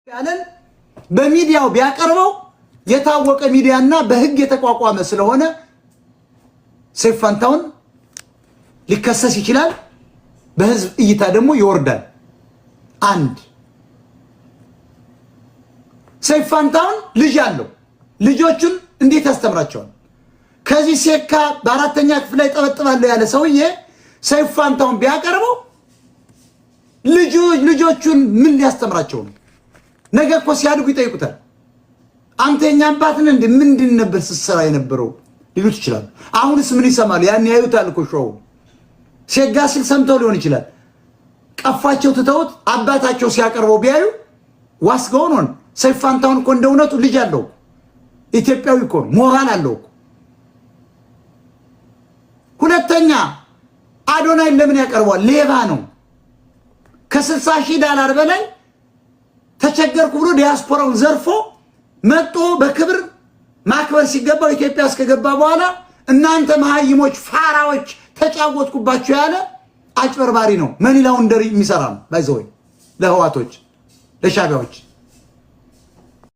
ያለን በሚዲያው ቢያቀርበው የታወቀ ሚዲያና በህግ የተቋቋመ ስለሆነ ሰይፉ ፋንታሁን ሊከሰስ ይችላል። በህዝብ እይታ ደግሞ ይወርዳል። አንድ ሰይፉ ፋንታሁን ልጅ አለው። ልጆቹን እንዴት ያስተምራቸዋል? ከዚህ ሴካ በአራተኛ ክፍል ላይ ጠበጥባለሁ ያለ ሰውዬ ሰይፉ ፋንታሁን ቢያቀርበው ልጆቹን ምን ሊያስተምራቸው ነው? ነገ እኮ ሲያድጉ ይጠይቁታል። አንተ የኛ አባት ነህ እንዴ? ምንድን ነበር ስትሰራ የነበረው ሊሉት ይችላሉ። አሁንስ ምን ይሰማሉ? ያን ያዩታል እኮ show ሴጋ ሲል ሰምተው ሊሆን ይችላል። ቀፋቸው ትተውት አባታቸው ሲያቀርበው ቢያዩ what's going on። ሰይፉ ፋንታሁን እኮ እንደ እውነቱ ልጅ አለው፣ ኢትዮጵያዊ እኮ ነው፣ ሞራል አለው እኮ። ሁለተኛ አዶናይን ለምን ያቀርበዋል? ሌባ ነው። ከ60,000 ዳላር በላይ ተቸገርኩ ብሎ ዲያስፖራውን ዘርፎ መጦ በክብር ማክበር ሲገባው ኢትዮጵያ እስከገባ በኋላ እናንተ መሀይሞች ፋራዎች ተጫወትኩባቸው ያለ አጭበርባሪ ነው። Money laundry የሚሰራ ነው። By the way ለህዋቶች ለሻቢያዎች